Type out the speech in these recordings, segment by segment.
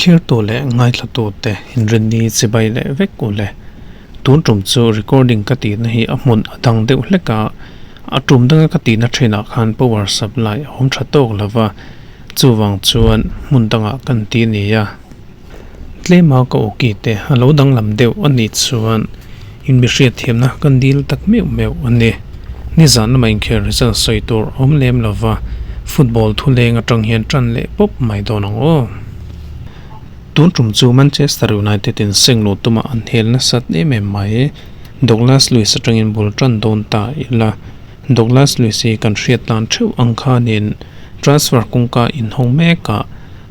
Thlirtu leh ngaithlatute inrinni chibai leh vek u le. Tun tum chu recording ka tihna hi a hmun a dang deuh hlek a, a tum danga ka tihna thinah khan power supply a awm tha tawk lo va, chuvang chuan hmun dangah kan ti nia. Tlema ka awki te a lo danglam deuh a nih chuan inmihriat thiamna kan dil tak meuh meuh a ni. Nizan lama inkhel result sawi tur a awm lem lo va, football thuleng atang hian tan leh pawp mai dawn ang aw. Tun tum chu Manchester United in seng luh tuma an hel nasat em em mai. Douglas Luiz atangin bul tan dawn ta ila, Douglas Luiz hi kan hriat tan theuh ang khanin transfer kawngka inhawng mekah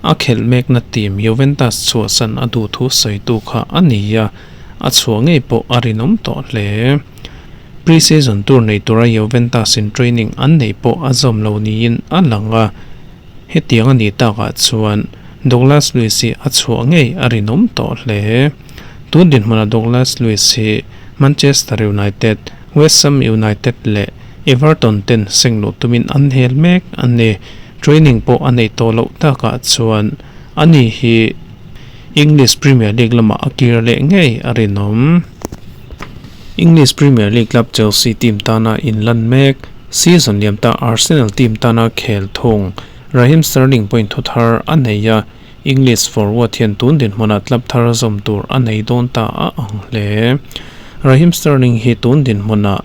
A khelh mekna team Juventus chhuahsan a duh thu sawitu kha a ni a, a chhuah ngei pawh a rinawm tawh hle. Pre-season tour nei tura Juventus in training an neih pawh a zawm lo niin a lang a, hetiang a nih takah chuan Douglas Luiz hi a chhuah ngei a rinawm tawh hle. Tun dinhmunah Douglas Luiz hi Manchester United, West Ham United leh Everton ten sengluh tumin an hel mek a ni. Training pawh a neih tawh loh takah chuan ani hi English Premier League lamah a kir leh ngei a rinawm. English Premier League club Chelsea team tana inlan mek, season liam ta Arsenal team tana khel thung Raheem Sterling pawhin thu thar a nei a, English forward hian tun dinhmunah club thar zawm tur a nei dawn ta a ang hle. Raheem Sterling hi tun dinhmunah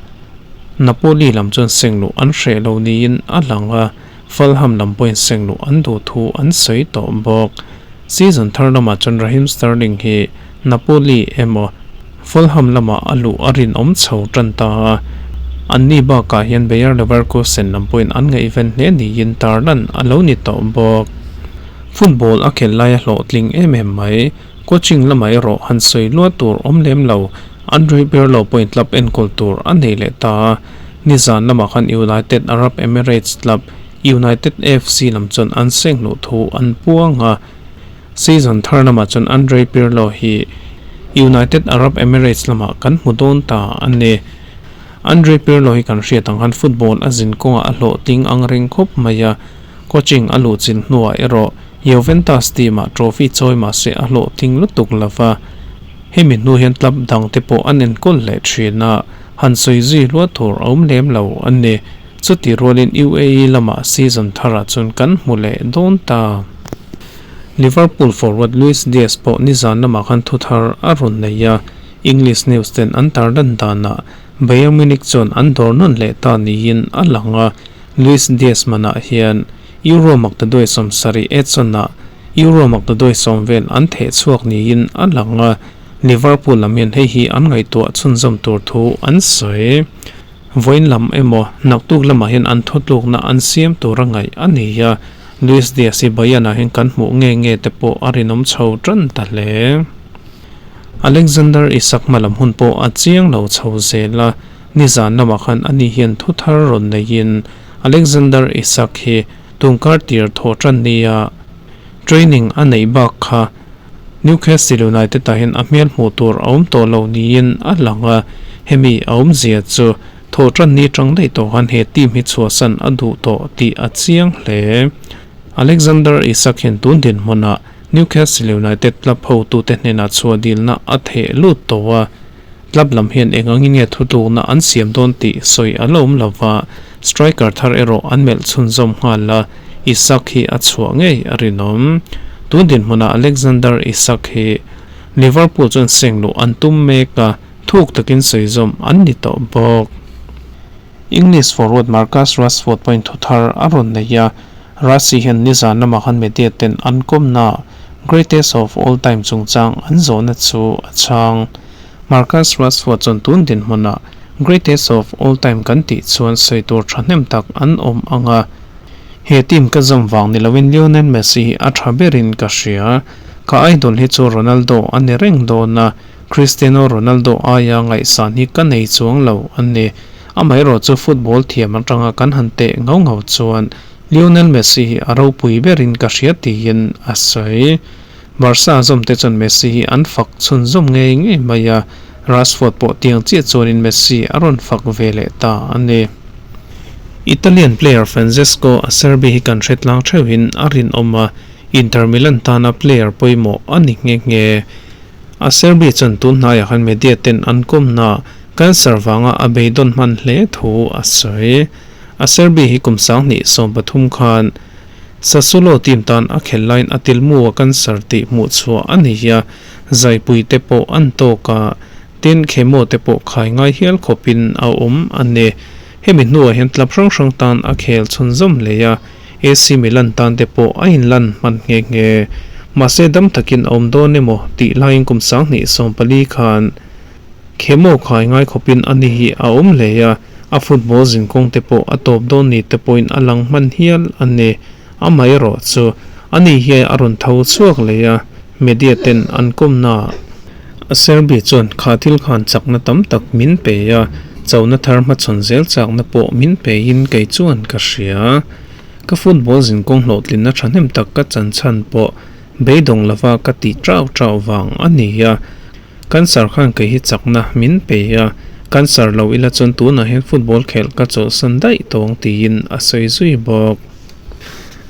Napoli lam chuan sengluh an hreh lo niin a lang a, Fulham lam pawhin sengluh an duh thu an sawi tawh bawk. Season thar lamah chuan Raheem Sterling hi Napoli emaw Fulham lamah a luh a rinawm chho tan ta a, anni bakah hian Bayer Leverkusen lam pawhin an ngaihven hle niin tarlan a lo ni tawh bawk. Football a khelh laia hlawhtling em em mai, coaching lamah erawh han sawi luat tur awm lem lo, Andre Pirlo pawhin club enkawl tur a nei leh ta a, nizan lamah khan United Arab Emirates club United FC lam chuan an seng hluh thu an puang a, season thar lamah chuan Andre Pirlo hi United Arab Emirates lamah kan hmu dawn ta a ni. Andre Pirlo hi kan hriat ang khan football a zin kawngah a hlawhtling ang reng khawp mai a, coaching a luh chin hnuah erawh Juventus team-ah trophy chawi mahse a hlawhtling lutuk lova. Hemi hnu hian club dang te pawh an enkawl leh thin a, han sawi zui luat tur a awm lem lo a ni. Chutih rualin UAE lamah season tharah chuan kan hmu leh dawn ta. Liverpool forward Luis Diaz pawh nizan lamah khan thu thar a rawn nei a, English news ten an tar dan danah Bayern Munich chuan an dawr nawn leh ta niin a lang a, Luis Diaz manah hian Euro maktaduai 70 Edson-ah Euro maktaduai 10 vel an theh chhuak niin a lang a, Liverpool lam hian hei hi an ngaihtuah chhunzawm tur thu an sawi. Vawiin lam emaw naktuk lamah hian an thutlukna an siam tur a ngaih a ni a, Luis Diaz hi Bayern-ah hian kan hmuh nge nge te pawh a rinawm chho tan ta hle. Alexander Isak hmalam hun pawh a chiang lo chho zel a, nizan lamah khan ani hian thu thar rawn neiin Alexander Isak hi tungkar tir thawh tan nia training a neih bak kha Newcastle United ah hian a hmel hmuh tur a awm tawh lo niin a lang a, hemi a awmzia chu thawh tan ni tang daih tawh khan he team hi chhuahsan a duh tawh tih a chiang hle. Alexander Isak hian tun dinhmunah Newcastle United club hotute hnenah chhuah dilna a theh lut tawh a, Club lam hian eng angin nge thutlukna an siam dawn tih sawi a la awm lo va, striker thar erawh an melh chhunzawm nghal a, Isak hi a chhuah ngei a rinawm. Tun dinhmunah Alexander Isak hi Liverpool chuan seng luh an tum mek a, thuk takin sawi zawm an ni tawh bawk. English forward Marcus Rashford pawhin thu thar a rawn nei a, Rassie hian nizan lamah khan media ten an kawmna Greatest of all time chungchang an zawhna chu a chhang. Marcus Rashford chuan tun dinhmunah Greatest of all time kan tih chuan sawi tur thahnem tak an awm ang a, he team ka zawm vang ni loin Lionel Messi hi a tha berin ka hria. Ka idol hi chu Ronaldo a ni reng dawn a, Cristiano Ronaldo aia ngaihsan hi ka nei chuang lo a ni. Amaherawh chu football thiam atanga kan han teh ngau ngau chuan Lionel Messi hi a ropui berin ka hria tiin a sawi. Barca zawmte chuan Messi hi an fak chhunzawm ngei ngei mai a, Rashford pawh tiang chiah chuanin Messi a rawn fak ve leh ta a ni. Italian player Francesco Acerbi hi kan hre tlang theuhin a rinawm a, Inter Milan tana player pawimawh a ni nghe nghe. Acerbi chuan tun hnaiah khan media ten an kawmna cancer vanga a beidawn hman hle thu a sawi. Acerbi hi kum 2013 khan Sassuolo team tan a khelh laiin a tilmu a cancer tih hmuh chhuah a ni a, zaipui te pawh an tawk a, tin chemo te pawh khai ngai hial khawpin a awm a ni. Hemi hnuah hian club hrang hrang tan a khel chhunzawm hle a, AC Milan tan te pawh a inlan hman nghe nghe. Mahse dam takin a awm dawn emaw tih laiin kum 2014 khan chemo khai ngai khawpin a ni hi a awm hle a, a football zinkawng te pawh a tawp dawn ni te pawhin a lang hman hial a ni. Amaherawh chu a ni hian a rawn tho chhuak leh a, media ten an kawmna ah Serbi chuan kha thil khan chakna tam tak min pe a, chona thar hmachhawn zel chakna pawh min pein kei chuan ka hria. Ka football zinkawng hlawhtlinna thahnem tak ka chan chhan pawh beidawng lova ka tih chau chau vang a ni a. Cancer khan kei hi chakna min pe a, cancer lo ila chuan tunah hian football khelh ka chawlhsan daih tawng tiin a sawi zui bawk.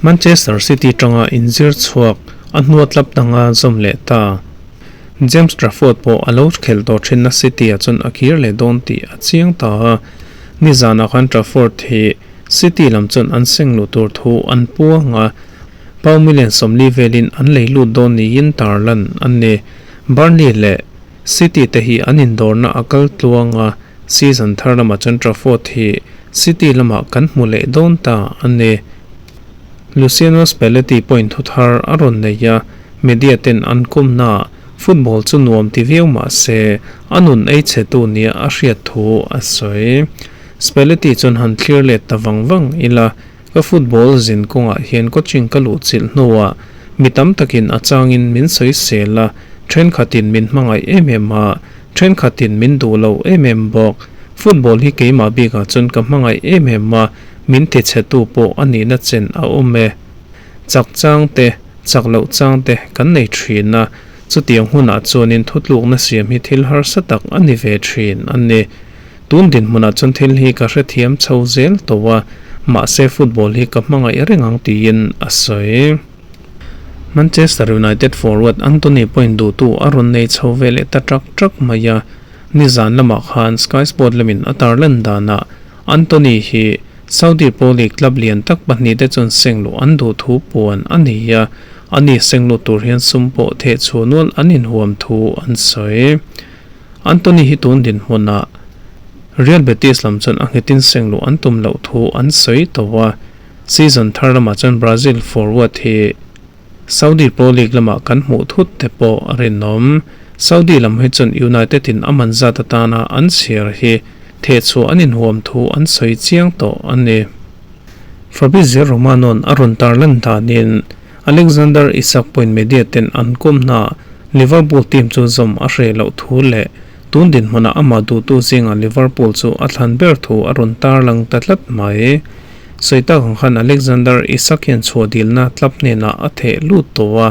Manchester City tanga inzir chhuak a hnua tlap danga zawm leh ta. James Trafford pawh a lo khelh tawh thinna City-ah chuan a kir leh dawn tih a chiang ta a, nizanah khan Trafford hi City lam chuan an seng luh tur thu an puang a, pound million 40 velin an lei lut dawn niin tarlan a ni. Burnley leh City te hi an indawrna a kal tluang a, season thar lamah chuan Trafford hi City lamah kan hmu leh dawn ta a ni. Luciano Spalletti pawhin thu thar a rawn nei a, media ten an kawmnaah football chu nuam ti viau mah se a nun ei chhe tu nia a hriat thu a sawi. Spalletti chuan han thlir let ta vang vang ila, ka football zin kawngah hian coaching ka luh chilh hnuah mi tam takin a changin min sawi sel a, thenkhatin min hmangaih em em a, thenkhatin min duh lo em em bawk. Football hi keimah bikah chuan ka hmangaih em em a, min ti chhe tu pawh a nihna chen a awm e. Chak chang te, chak loh chang te kan nei thin a, chutiang hunah chuanin thutlukna siam hi thil harsa tak a ni ve thin a ni. Tun dinhmunah chuan thil hi ka hrethiam chho zel tawh a, mahse football hi ka hmangaih reng ang tiin a sawi. Manchester United forward Antony pawhin duhtu a rawn nei chho ve leh ta ṭak ṭak mai a, nizan lamah khan Sky Sport lamin a tarlan danah Antony hi Saudi Pro League club lian tak pahnih te chuan seng luh an duh thu puan a ni a, ani seng lut tur hian sum pawh theh chhuah nual an inhuam thu an sawi. Antony hi tun dinhmunah Real Betis lam chuan a nghetin seng luh an tum loh thu an sawi tawh a, season thar lamah chuan Brazil forward hi Saudi Pro League lamah kan hmuh thut te pawh a rinawm. Saudi lam hi chuan United in a man zat atana an chhiar hi thehchhuah an inhuam thu an sawi chiang tawh a ni. Fabrizio Romano-a'n a rawn tarlan danin Alexander Isak pawhin media ten an kawmna Liverpool team chu zawm a hreh loh thu leh tun dinhmunah amah duhtu zingah Liverpool chu a thlan ber thu a rawn tarlang ta tlat mai. Sawi tak ang khan Alexander Isak hian chhuah dilna club hnenah a theh lut tawh a,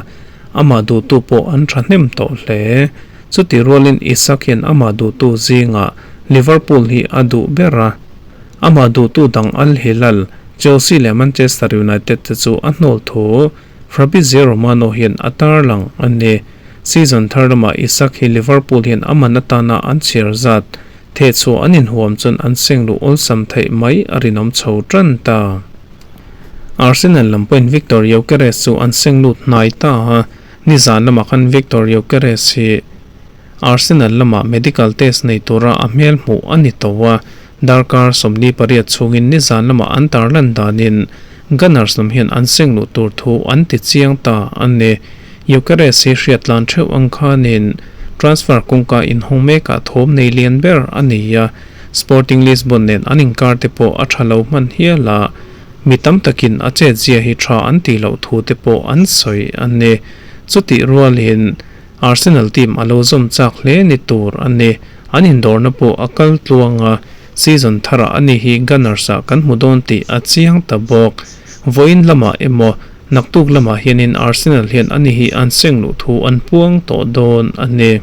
amah duhtu pawh an thahnem tawh hle. Chutih rualin Isak hian amah duhtu zingah Liverpool hi a duh ber a, amah duhtu dang Al Hilal, Chelsea leh Manchester United te chu a hnawl thu Fabrizio Romano hian a tarlang a ni. Season thar lamah Isak hi Liverpool hian a man atana an chhiar zat Thehchhuah an inhuam chuan an seng luh awlsam theih mai a rinawm chho tan ta. Arsenal lam pawhin Viktor Gyokeres chu an seng lut hnai ta a, nizan lamah khan Viktor Gyokeres hi Arsenal lamah medical test nei tura a hmel hmuh a ni tawh a, darkar 48 chhungin nizan lamah an tarlan danin Gunners lam hian an seng luh tur thu an ti chiang ta a ni. Gyokeres hi hriatlan theuh ang khanin transfer kawngka inhawng mekah thawm nei lian ber a ni a, Sporting Lisbon nen an inkar te pawh a tha lo hman hial a, mi tam takin a chetzia hi tha an tih loh thu te pawh an sawi a ni. Chutih rualin Arsenal team a lo zawm chak hle ni tur a ni. An indawrna pawh a kal tluang a, season tharah a ni hi Gunners ah kan hmu dawn tih a chiang ta bawk. Vawiin lamah emaw Naktuk lamah hianin Arsenal hian ani hi an seng luh thu an puang tawh dawn a ni.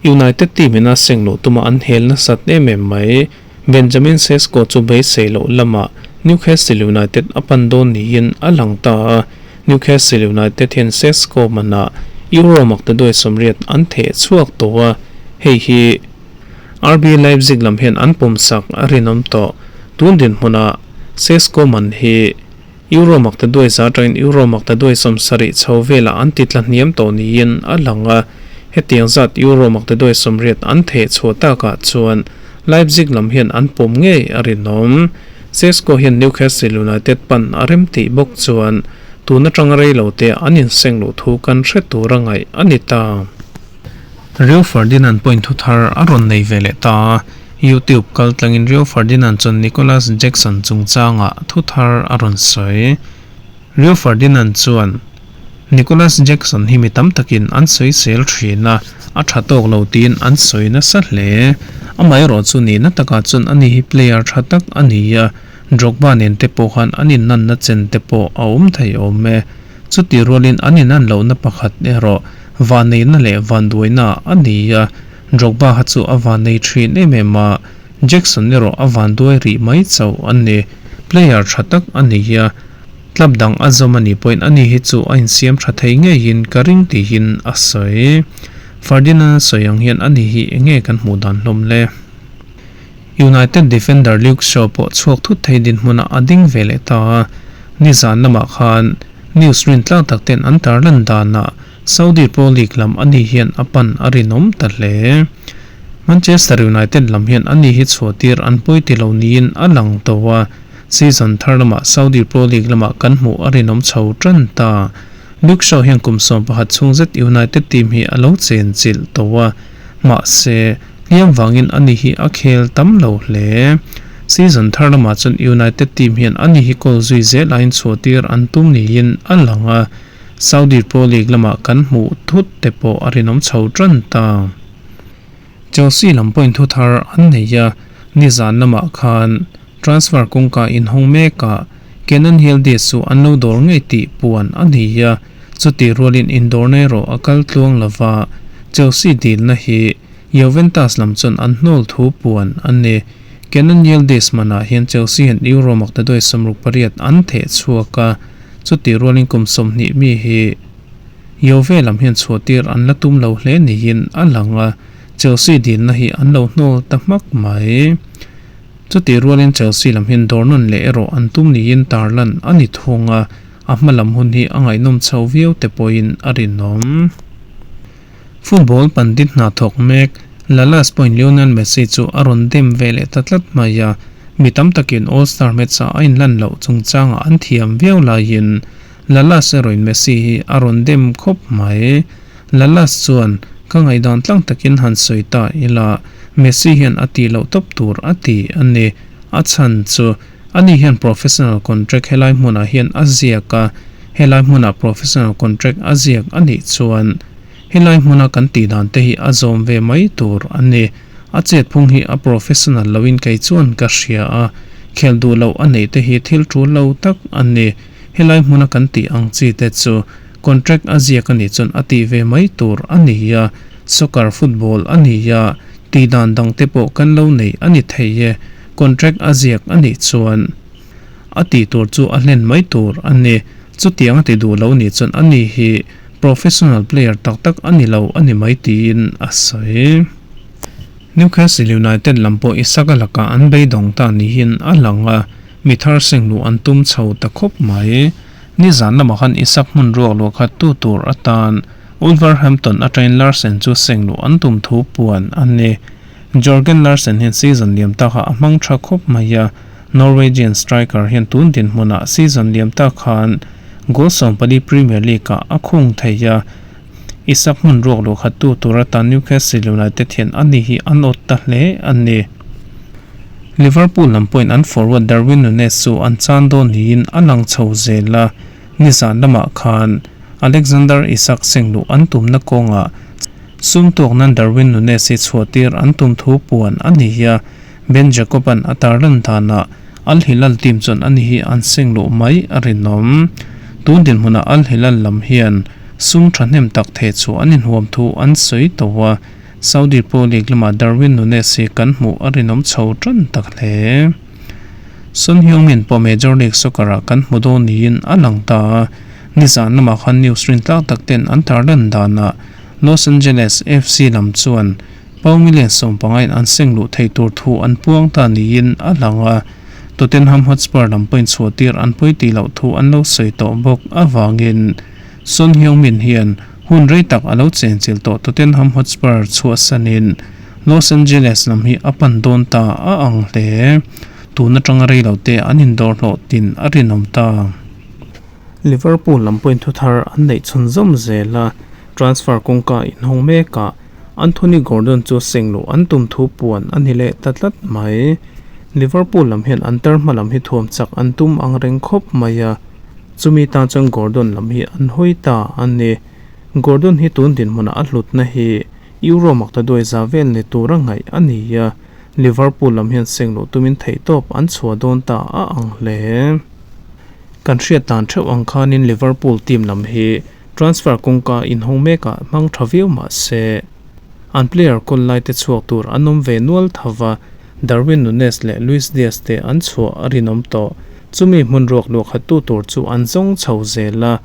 United team in a seng luh tuma an hel nasat em em mai. Benjamin Sesko chu beisei loh lamah Newcastle United a pan dawn niin a lang ta a, Newcastle United hian Sesko manah Euro maktaduai 80 an theh chhuak tawh a, hei hi RB Leipzig lam hian an pawmsak a rinawm tawh. Tun dinhmunah Sesko man hi Euro 100 atangin Euro 70 chho velah an ti tla hniam tawh niin a lang a, hetiang zat Euro 80 an theh chhuah takah chuan Leipzig lam hian an pawm ngei a rinawm. Sesko hian Newcastle United pan a rem tih bawk chuan tun atanga rei lo te an inseng luh thu kan hre tur a ngaih a ni ta. Rio Ferdinand point thu thar a rawn nei ve leh ta a, YouTube kal tlangin Rio Ferdinand chuan Nicolas Jackson chungchangah thu thar a rawn sawi. Rio Ferdinand chuan, Nicolas Jackson hi mi tam takin an sawisel thin a, a tha tawk lo tiin an sawi nasa hle. Amaherawh chu nihna takah chuan ani hi player tha tak a ni a, Drogba nen te pawh khan an innanna chen te pawh a awm thei awm e. Chutih rualin an innan lohna pakhat erawh vanneihna leh vanduaina a ni a, Drogba kha chu a vannei thin em em a, Jackson erawh a vanduai rih mai chauh a ni. Player tha tak a ni a. Club dang a zawm a nih pawhin ani hi chu a insiam tha thei ngeiin ka ring tihin a sawi. Ferdinand a sawi ang hian ani hi eng nge kan hmuh dan hlawm le? United defender Luke Shaw pawh chhuak thut thei dinhmunah a ding ve leh ta a, nizan lamah khan news rintlak tak ten an tarlan danah Saudi Pro League lam ani hian a pan a rinawm ta hle. Manchester United lam hian ani hi chhuahtir an pawi ti lo niin a lang tawh a, Season thar lamah Saudi Pro League lamah kan hmuh a rinawm chho tan ta. Luke Shaw hian kum 11 chhung zet United team hi a lo chen chilh tawh a, mahse, hliam vangin ani hi a khel tam lo hle. Season thar lamah chuan United team hian ani hi goal zui zel aiin chhuahtir an tum niin a lang a, Saudi Pro League lamah kan hmuh thut te pawh a rinawm chho tan ta. Chelsea lam pawhin thu thar an nei a, nizan lamah khan transfer kawngka inhawng mekah Kenan Yildiz chu an lo dawr ngei tih puan a ni a, chutih rualin indawrna erawh a kal tluang lova, Chelsea dilna hi Juventus lam chuan an hnawl thu puan a ni. Kenan Yildiz manah hian Chelsea hian Euro maktaduai 68 an theh chhuak a, chutih rualin kum 20 mi hi Juve lam hian chhuahtir an la tum lo hle niin a lang a, Chelsea dilna hi an lo hnawl ta hmak mai. Chutih rualin Chelsea lam hian dawr nawn leh erawh an tum niin tarlan a ni thung a, a hma lam hun hi a ngaihnawm chho viau te pawhin a rinawm. Football pandit hna thawk mek Lalas pawhin Lionel Messi chu a rawn dem ve leh ta tlat mai a, mi tam takin All Star match-ah a inlan loh chungchangah an thiam viau laiin Lalas erawhin Messi hi a rawn dem khawp mai. Lalas chuan, Ka ngaihdan tlang takin han sawi ta ila, Messi hian a tih loh tawp tur a ti a ni. A chhan chu, ani hian professional contract helai hmunah hian a ziak a, helai hmunah professional contract a ziak a nih chuan helai hmuna kan tih dan te hi a zawm ve mai tur a ni. A chet phung hi a professional loin kei chuan ka hria a, khel duh loh a neih te hi thil tul lo tak a ni. Helai hmuna kan tih ang chi te chu contract a ziak a nih chuan a tih ve mai tur a ni a, soccer football a ni a, tih dan dang te pawh kan lo nei a ni thei e, contract a ziak a nih chuan a tih tur chu a hlen mai tur a ni. Chutiang a ti duh lo nih chuan a ni hi professional player tak tak a ni lo a ni mai tiin a sawi. Newcastle United lam pawh Isaka lakah an beidawng ta niin a lang a. Mi thar seng luh an tum chho ta khawp mai. Nizan lamah khan Isak hmun ruak luah khat tu tur atan Wolverhampton atangin Larsen chu seng luh an tum thu puan a ni. Jorgen Larsen hian season liam ta kha a hmang tha khawp mai a, Norwegian striker hian tun dinhmunah season liam ta khan goal 14 Premier League ah a khung thei a, Isak hmun ruak luh khat tu tur atan Newcastle United hian ani hi an awt ta hle a ni. Liverpool lam pawhin an forward Darwin Nunez chu an chan dawn niin a lang chho zel a, nizan lamah khan Alexander Isak seng luh an tumna kawngah sum tuak nan Darwin Nunez hi chhuahtir an tum thu puan a ni a, Ben Jacob-a'n a tarlan danah Al Hilal team chuan ani hi an seng luh mai a rinawm. Tun dinhmunah Al Hilal lam hian sum thahnem tak theh chhuah an inhuam thu an sawi tawh a. Saudi Pro League lamah Darwin Nunez hi kan hmuh a rinawm chho tan tak hle. Son Heung-min pawh Major League Soccer-ah kan hmu dawn niin a lang ta a, nizan lamah khan news rintlak tak ten an tarlan danah Los Angeles FC lam chuan Pau million sawmpangain an seng luh theih tur thu an puang ta niin a lang a, Tottenham Hotspur lam pawhin chhuahtir an pawi tih loh thu an lo sawi tawh bawk avangin Son Heung-min hian hun rei tak a lo chenchilh tawh Tottenham Hotspur chhuahsanin Los Angeles lam hi a pan dawn ta a ang hle. Tun atanga rei lo te an indawr hlawh tin a rinawm ta. Liverpool lam pawhin thuthar an neih chhunzawm zel a, transfer kawngka inhawng mekah Anthony Gordon chu seng luh an tum thu puan a ni leh ta tlat mai. Liverpool lam hian an tar hma lam hi thuam chak an tum ang reng khawp mai a, chumi tan chuan Gordon lam hi an hawi ta a ni. Gordon hi tun dinhmunah a hlutna hi Euro makta duai za vel ni tura ngaih a ni a, Liverpool lam hian seng luh tumin theihtawp an chhuah dawn ta a ang hle. Kan hriat dan theuh ang khanin Liverpool team lam hi Transfer kawngka inhawng mekah hmang tha viau mah se, an player kawl lai te chhuak tur an awm ve nual tho va, Darwin Nunez leh Luis Diaz te an chhuah a rinawm tawh. Chumi hmun ruak luah khattu tur chu an zawng chho zel a,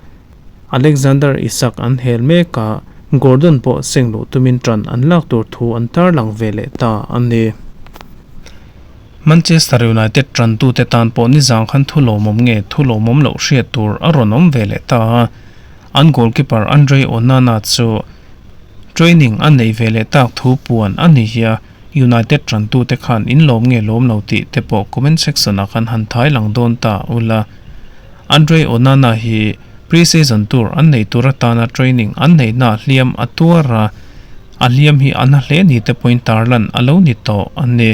Alexander Isak an hel mek a, Gordon pawh seng luh tumin tan an lak tur thu an tarlang ve leh ta a ni. Manchester United tantute tan pawh nizang khan thu lawmawm nge thu lawmawm loh hriat tur a rawn awm ve leh ta a, an goalkeeper Andre Onana chu training a nei ve leh tak thu puan a ni hi a, United tantute khan in lawm nge lawm lo tih te pawh comment section ah khan han thai lang dawn ta ula. Andre Onana hi pre-season tour an neih tur atana training an neihna hliam a tuar a, a hliam hi a na hle ni te pawhin tarlan a lo ni tawh a ni.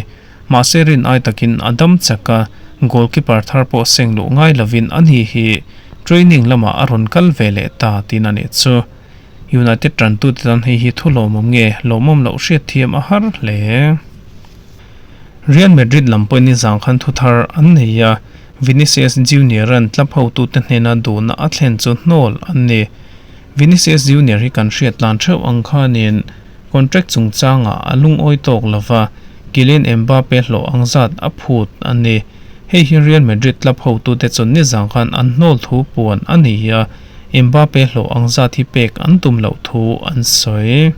Mahse rin ai takin a dam chak a, goalkeeper thar pawh seng luh ngai lovin a ni hi training lamah a rawn kal ve leh ta tin a nih chu. United tantute tan hei hi thu lawmawm nge lawmawm loh hriatthiam a har hle. Real Madrid lam pawhin nizang khan thu thar an nei a, Vinicius Junior-a'n club hotute hnena duhna a thlen chu hnawl an ni. Vinicius Junior hi kan hriat tlan theuh ang khanin contract chungchangah a lungawi tawk lova, Kylian Mbappe hlawh ang zat a phut a ni. Hei hi Real Madrid club hotute chuan nizang khan an hnawl thu puan a ni a, Mbappe hlawh ang zat hi pek an tum loh thu an sawi.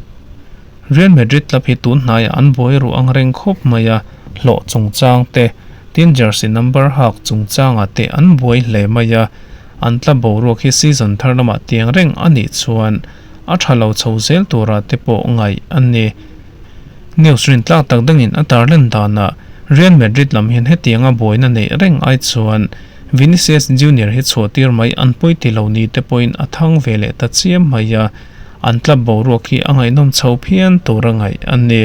Real Madrid club hi tun hnaiah an buai ruh ang reng khawp mai a, hlawh chungchang te, tin jersey number hak chungchangah te an buai hle mai a, an club boruak hi season thar lamah tiang reng a nih chuan a tha lo chho zel turah te pawh ngaih a ni. News rin tlak tak dangin a tarlan danah Real Madrid lam hian hetianga buaina neih reng ai chuan Vinicius Junior hi chhuahtir mai an pawi ti lo ni te pawhin a thang ve leh ta chiam mai a, an club boruak hi a ngaihnawm chho phian tur a ngaih a ni.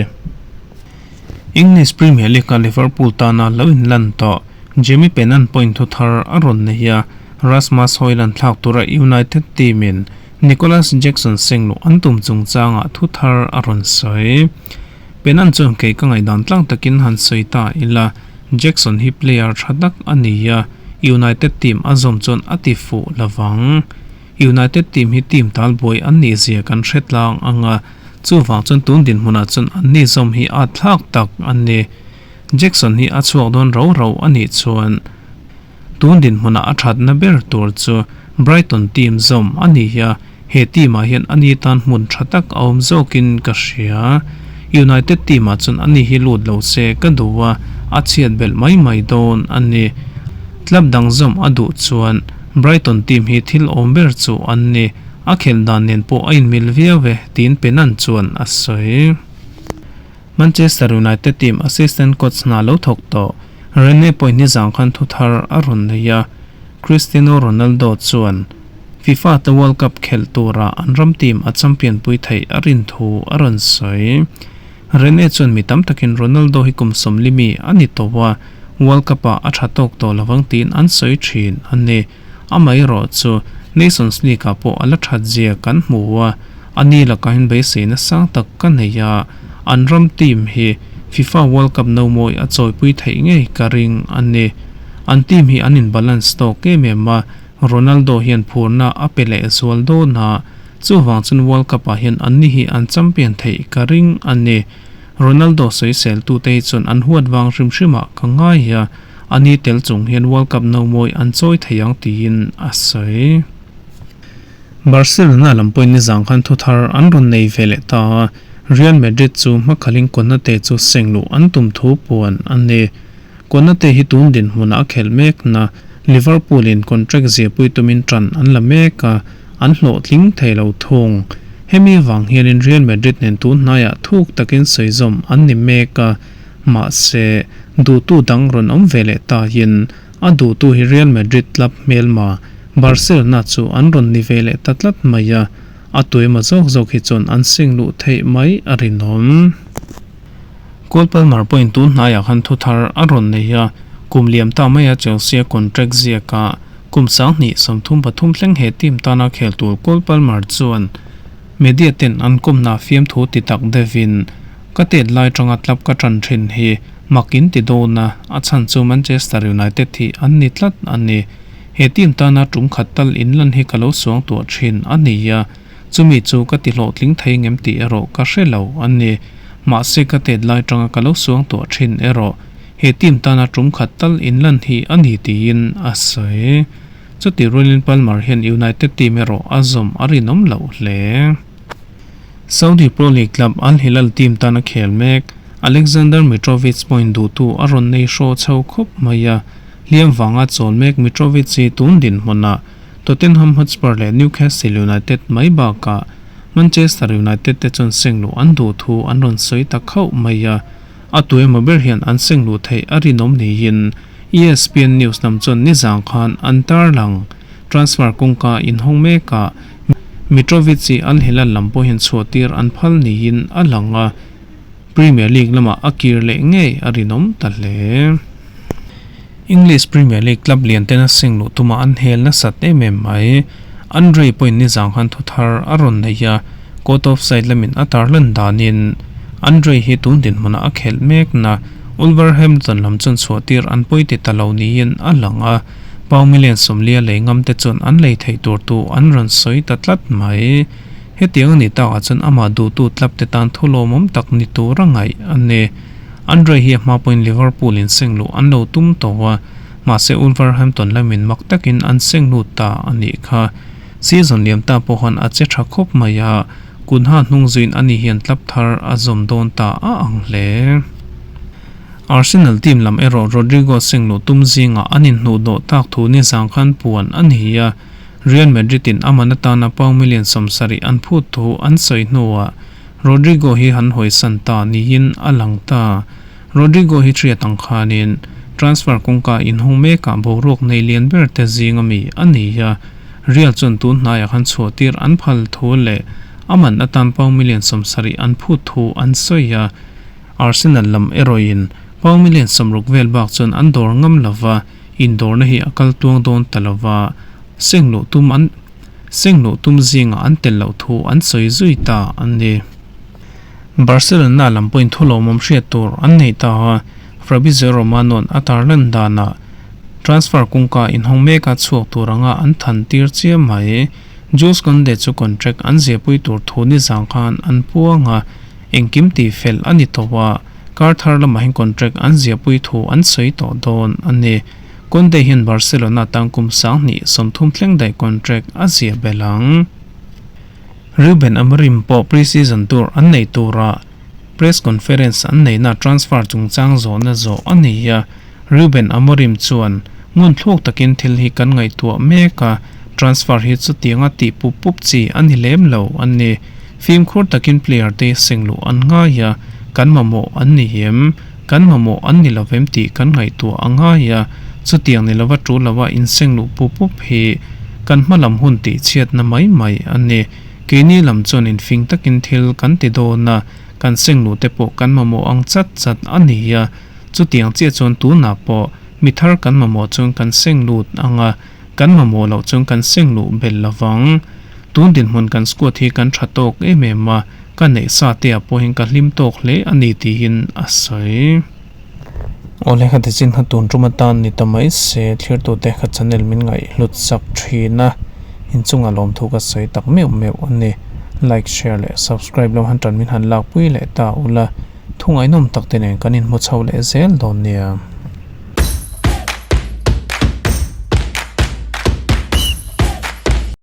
English Premier League-a Liverpool tana lo inlan tawh Jamie Pennan point thu thar a rawn nei a, Rasmus Hojlund thlak tura United team-in Nicolas Jackson seng luh an tum chungchangah thu thar a rawn sawi. Pennan chuan kei ka ngaihdan tlang takin han sawi ta ila, Jackson hi player tha tak a ni a, United team a zawm chuan a ti fuh lovang. United team hi team talbuai an nih zia kan hre tlang ang a, chuvang chuan tun dinhmunah chuan an ni zawm hi a thlak tak a ni. Jackson hi a chhuak dawn ro ro a nih chuan tun dinhmunah a thatna ber tur chu Brighton team zawm a ni a, he team ah hian ani tan hmun tha tak a awm zawkin ka hria. United team ah chuan ani hi lut lo se ka duh a, a chhiat belh mai mai dawn a ni. Club dang zawm a duh chuan Brighton team hi thil awm ber chu an ni, a khelh dan nen pawh a inmil viau e, tiin Pennant chuan a sawi. Manchester United team assistant coach hna lo thawk tawh Rene pawhin nizang khan thu thar a rawn nei a, Cristiano Ronaldo chuan FIFA te World Cup khelh tura an ram team a champion pui theih a rin thu a rawn sawi. Rene chuan mi tam takin Ronaldo hi kum sawmli mi a ni tawh a, World Cup ah a tha tawk tawh lovang tiin an sawi thin a ni. Amaherawh chu Nations League ah pawh a la that zia kan hmu a, A ni lakah hian beiseina sang tak ka nei a, an ram team hi FIFA World Cup no mawi a chawipui theih ngei ka ring a ni. An team hi an in balance tawk em em a, Ronaldo hian phurna a pe leh zual dawn a, Chuvang chuan World Cup ah hian anni hi an champion theih ka ring a ni. Ronaldo sawisel tute hi chuan an huat vang hrim hrim ah ka ngai a, a ni tel chung hian World Cup no mawi an chawi thei ang tiin a sawi. Barcelona lam pawhin nizang khan thuthar an rawn nei ve leh ta a, Real Madrid chu hmakhalin Konate chu seng luh an tum thu puan a ni. Konate hi tun dinhmunah a khelh mek na, Liverpool in contract ziahpui tumin tan an la mek a, an hlawhtling thei lo thung. Hemi avang hianin Real Madrid nen tun hnaiah thuk takin sawizawm an ni mek a, mahse duhtu dang rawn awm ve leh tahin a duhtu hi Real Madrid club hmelma Barcelona chu an rawn ni ve leh ta tlat mai a, a tuemaw zawk zawk hi chuan an seng luh theih mai a rinawm. Cole Palmer pawhin tun hnaiah khan thu thar a rawn nei a, kum liam ta maia Chelsea a contract ziaka kum 2033 thleng he team tana khel tur Cole Palmer chuan media ten an kawmna fiamthu ti tak deuhin ka tet lai tanga club ka tan thin hi mak in ti dawn a, a chhan chu Manchester United hi an ni tlat a ni. He team tana tum khat tal inlan hi ka lo suang tuah thin a ni a. Chumi chu ka ti hlawhtling thei ngem tih erawh ka hre lo a ni. Mahse ka tet lai tanga ka lo suang tuah thin erawh he team tana tum khat tal inlan hi a ni tiin a sawi. Chuti rualin Palmer hian United team erawh a zawm a rinawm loh hle. Saudi Pro League club Al Hilal team tana khel mek Alexander Mitrovic pawhin duhtu a rawn nei hraw chho khawp mai a, hliam vanga chawl mek Mitrovic hi tun dinhmunah Tottenham Hotspur leh Newcastle United mai bakah Manchester United te chuan seng luh an duh thu an rawn sawi ta khauh mai a, a tu emaw ber hian an seng luh theih a rinawm niin ESPN News lam chuan nizang khan an tarlang. Transfer kawngka inhawng mekah Mitrovic hi Al Hilal lam pawhin chhuah tir an phal niin a lang a, Premier League lamah a kir leh ngei a rinawm ta hle. English Premier League club lian ten a seng luh tuma an hel nasat em em mai. Andre pawhin nizang khan thu thar a rawn nei a, court of side lamin a tarlan danin Andre hi tun dinhmunah a khelh mek na Wolverhampton lam chuan chhuah tir an pawi ti ta lo niin a lang a, pau million 40 lei ngam te chuan an lei theih tur tu an rawn sawi ta tlat mai. Hetiang a nih takah chuan amah duhtu club te tan thu lawmawm tak ni tur a ngaih a ni. Andre hi a hma pawhin Liverpool in seng luh an lo tum tawh a, mahse Wolverhampton lamin mak takin an seng lut ta a nih kha. Season liam ta pawh khan a che tha khawp mai a, Kunha hnung zuiin ani hian club thar a zawm dawn ta a ang hle. Arsenal team lam erawh Rodrigo seng luh tum zingah an inhnuhdawh tak thu nizang khan puan a ni a, Real Madrid in a man atana pound million 70 an phut thu an sawi hnuah Rodrigo hi han hawisan ta niin a lang ta. Rodrigo hi hriat ang khanin transfer kawngka inhawng mekah boruak nei lian ber te zing ami a ni a, Real chuan tun hnaiah khan chhuahtir an phal thu leh a man atan pound million 70 an phut thu an sawi a. Arsenal lam erawhin pound million 60 vel bak chuan an dawr ngam lova, indawrna hi a kal tuang dawn ta lova, seng luh tum an. Seng luh tum zingah an tel loh thu an sawi zui ta a ni. Barcelona lam pawhin thu lawmawm hriat tur an nei ta a, Fabrizio Romano-a'n a tarlan danah transfer kawngka inhawng meka chhuak tur anga an than tir chiam mai. Jules Kounde chu contract an ziahpui tur thu nizang khan an puang a, engkim tih fel a ni tawh a, kar thar lamah hian contract an ziahpui thu an sawi tawh dawn a ni. Conte hian Barcelona tan kum 2030 thleng daih contract a ziah belh ang. Ruben Amorim pawh pre-season tur an nei tura press conference an neihna transfer chungchang zawhna zawh a ni a, Ruben Amorim chuan, Ngun thluk takin thil hi kan ngaihtuah mek a, transfer hi chutianga tih pup pup chi a ni lem lo a ni. Fimkhur takin player te seng luh an ngai a, kan mamawh an ni em? Kan mamawh an ni lovem tih kan ngaihtuah a ngai a, chutiang ni lova tul lova inseng luh pup pup hi kan hma lam hun tih chhiatna mai mai a ni. Keini lam chuan infing takin thil kan ti dawn a, kan seng luh te pawh kan mamawh ang chat chat a ni a, chutiang chiah chuan tunah pawh mi thar kan mamawh chuan kan seng lut ang a, kan mamawh loh chuan kan seng luh belh lovang. Tun dinhmun kan squad hi kan tha tawk em em a, Ka neih sa te ah pawhin ka hlim tawk hle a ni tiin a sawi. Awle kha ti chin kha tun tum atan ni ta mai se thlir tute kha channel min ngaih hlut sak thin a. Inchunga lawmthu ka sawi tak meuh meuh a ni. Like, share leh subscribe lo han tan min han lakpui leh ta ula, thu ngaihnawm tak te nen kan inhmu chho leh zel dawn nia.